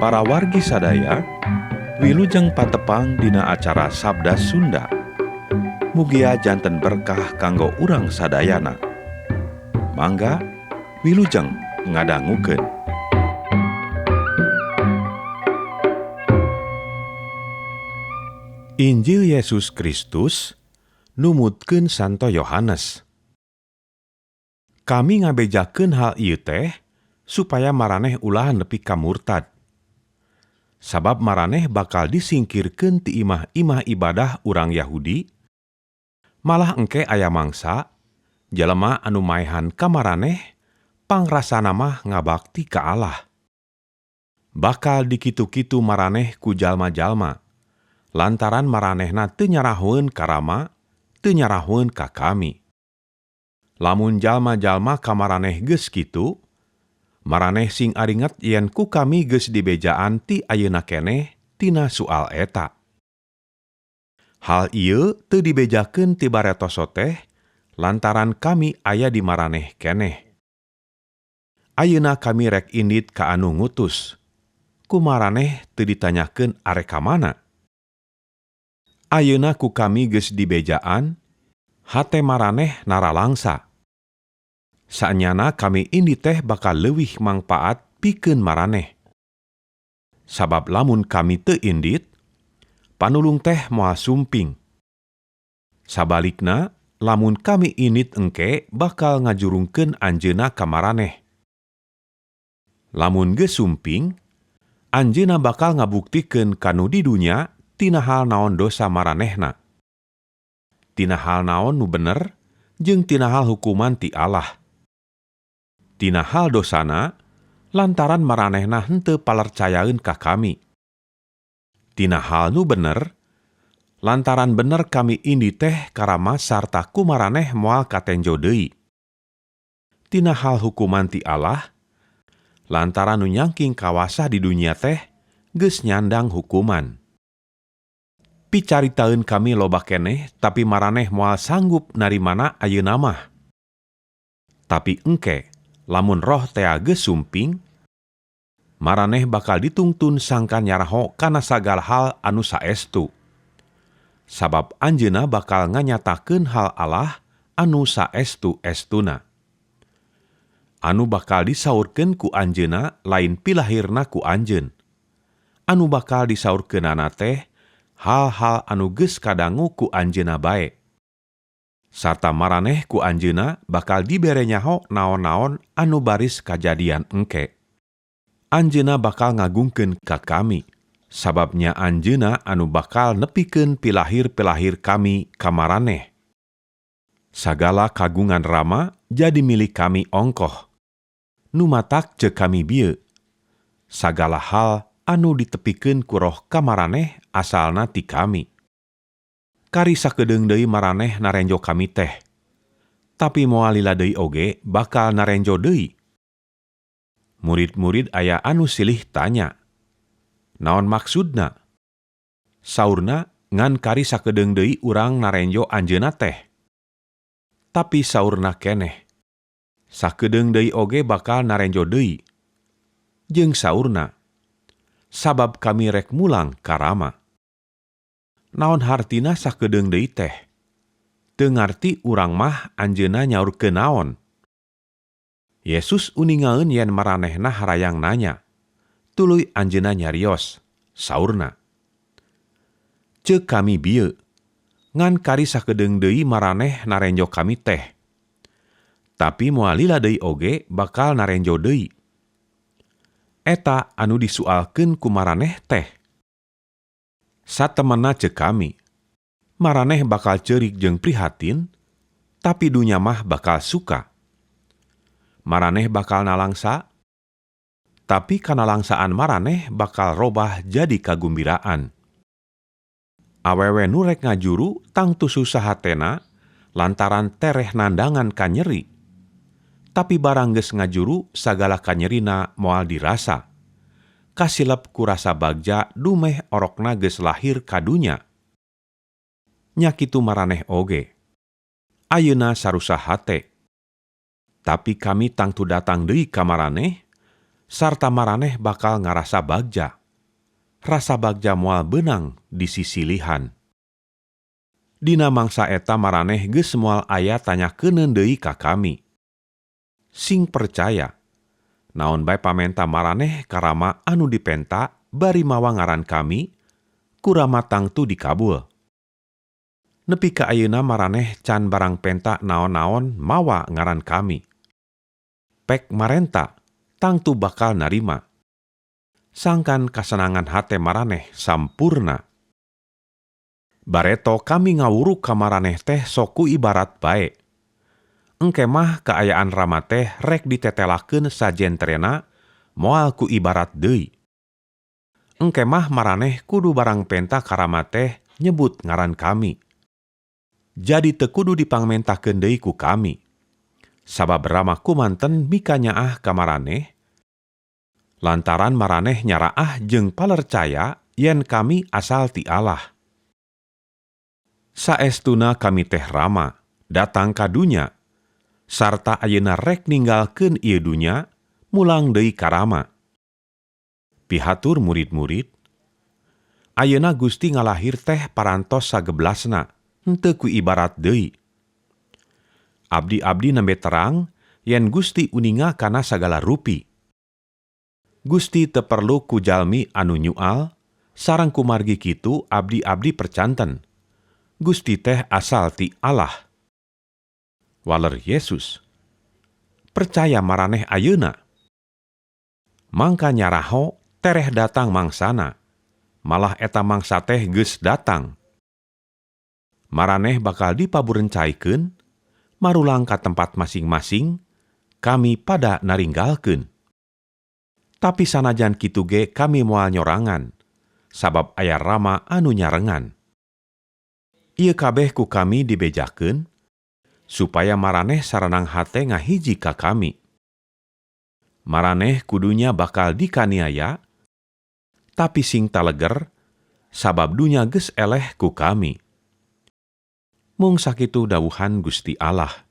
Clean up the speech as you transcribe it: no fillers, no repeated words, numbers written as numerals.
Para wargi sadaya, wilujeng patepang dina acara Sabda Sunda. Mugia janten berkah kanggo urang sadayana. Mangga wilujeng ngadangukeun. Injil Yesus Kristus numutkeun Santo Yohanes. Kami ngabejakeun hal ieu teh supaya maraneh ulah nepi ka murtad. Sabab maraneh bakal disingkirkeun ti imah-imah ibadah urang Yahudi, malah engke aya mangsa jelema anu maehan ka maraneh pangrasana mah ngabakti ka Allah. Bakal dikitu-kitu maraneh ku jalma-jalma, lantaran maranehna teu nyarahoeun ka Rama, teu nyarahoeun ka kami. Lamun jalma-jalma ka maraneh geus kitu, maraneh sing aringet yen ku kami geus dibejaan ti ayeuna keneh tina soal eta. Hal ieu teu dibejakeun ti baretoso teh lantaran kami aya di maraneh keneh. Ayeuna kami rek indit ka anu ngutus. Ku maraneh teu ditanyakeun arek ka mana. Ayeuna ku kami geus dibejaan, hate maraneh naralangsa. Saenyana kami indit teh bakal leuwih mangpaat pikeun maraneh. Sabab lamun kami teu indit, panulung teh moal sumping. Sabalikna, lamun kami indit engke bakal ngajurungkeun anjeunna ka maraneh. Lamun geus sumping, anjeunna bakal ngabuktikeun ka nu di dunya tina hal naon dosa maranehna. Tina hal naon nu bener jeung tina hal hukuman ti Allah. Tina hal dosana lantaran maranehna henteu palercayaeun ka kami. Tina hal nu bener lantaran bener kami indi teh karama sarta ku maraneh moal katenjo deui. Tina hal hukuman ti Allah lantaran nu nyangking kawasa di dunia teh geus nyandang hukuman. Picaritaeun kami loba keneh tapi maraneh moal sanggup narimana ayeuna mah. Tapi engke lamun roh tea geus sumping, maraneh bakal ditungtun sangkan nyaraho kana sagala hal anu saestu. Sabab anjeunna bakal nganyatakeun hal Allah anu saestu-estuna. Anu bakal disaurkeun ku anjeunna lain pilahirna ku anjeun. Anu bakal disaurkeunana teh hal-hal anu geus kadangu ku anjeunna bae. Sarta maraneh ku anjeunna bakal dibere nyaho naon-naon anu baris kajadian engke. Anjeunna bakal ngagungkeun ka kami, sababnya anjeunna anu bakal nepikeun pilahir-pilahir kami ka maraneh. Sagala kagungan Rama jadi milik kami ongkoh. Nu matak ceuk kami bieu. Sagala hal anu ditepikeun ku roh ka maraneh asalna ti kami. Kari sakedeung deui maraneh narenjo kami teh. Tapi moal lila deui oge bakal narenjo deui. Murid-murid aya anu silih tanya, naon maksudna? Saurna ngan kari sakedeung deui urang narenjo anjeunna teh. Tapi saurna keneh, sakedeung deui oge bakal narenjo deui. Jeung saurna, sabab kami rek mulang ka Rama. Naon hartina sakedeung deui teh? Teu ngarti urang mah anjeunna nyaurkeun naon. Yesus uningaeun yen maranehna harayang nanya. Tuluy anjeunna nyarios, saurna, ceuk kami bieu, ngan kari sakedeung deui maraneh narenjo kami teh. Tapi moal lila deui oge bakal narenjo deui. Eta anu disualkeun ku maraneh teh. Satemena ceuk kami, maraneh bakal ceurik jeung prihatin, tapi dunya mah bakal suka. Maraneh bakal nalangsa, tapi kanalangsaan maraneh bakal robah jadi kagumbiraan. Awewe nu rek ngajuru tangtu susah hatena lantaran tereh nandangan kanyeri. Tapi barang geus ngajuru sagala kanyerina moal dirasa. Kasilep ku rasa bagja dumeh orokna geus lahir ka dunya. Nya kitu maraneh oge. Ayeuna sarusah hate. Tapi kami tangtu datang deui ka maraneh, sarta maraneh bakal ngarasa bagja. Rasa bagja moal beunang disisilihan. Dina mangsa eta maraneh geus moal aya tanyakeuneun deui ka kami. Sing percaya, naon bae pamenta maraneh ka Rama anu dipenta bari mawa ngaran kami, ku Rama tangtu dikabul. Nepi ka ayeuna maraneh can barang penta naon-naon mawa ngaran kami. Pek marenta, tangtu bakal narima. Sangkan kasenangan hate maraneh sampurna. Bareto kami ngawuruk ka maraneh teh sok ku ibarat bae. Engke mah kaayaan Rama teh rek ditetelakeun sajentrena moal ku ibarat deui. Engke mah maraneh kudu barang penta ka Rama teh nyebut ngaran kami. Jadi teu kudu dipangmentakeun deui ku kami. Sabab Rama kumanten mikanyaah ka maraneh, lantaran maraneh nyaraah jeung palercaya yen kami asal ti Allah. Saestuna kami teh Rama, datang ka dunya, sarta ayeuna rek ninggalkeun ieu dunya, mulang deui ka Rama. Pihatur murid-murid, ayeuna Gusti ngalahir teh parantos sageblasna, henteu ku ibarat deui. Abdi-abdi nembe terang yen Gusti uninga kana sagala rupi. Gusti teu perlu ku jalmi anu nyual, sareng kumargi kitu abdi-abdi percanten. Gusti teh asal ti Allah. Waler Yesus, percaya maraneh ayeuna. Mangka nyaraho tereh datang mangsana, malah eta mangsa teh geus datang. Maraneh bakal dipaburencaikeun, marulang ka tempat masing-masing, kami pada naringgalkeun. Tapi sanajan kitu ge kami moal nyorangan, sabab aya Rama anu nyarengan. Ieu kabeh ku kami dibejakeun, supaya maraneh saranang hate ngahiji ka kami. Maraneh kudunya bakal dikaniaya, tapi sing taleger, sabab dunya geus eleh ku kami. Mung sakitu dawuhan Gusti Allah.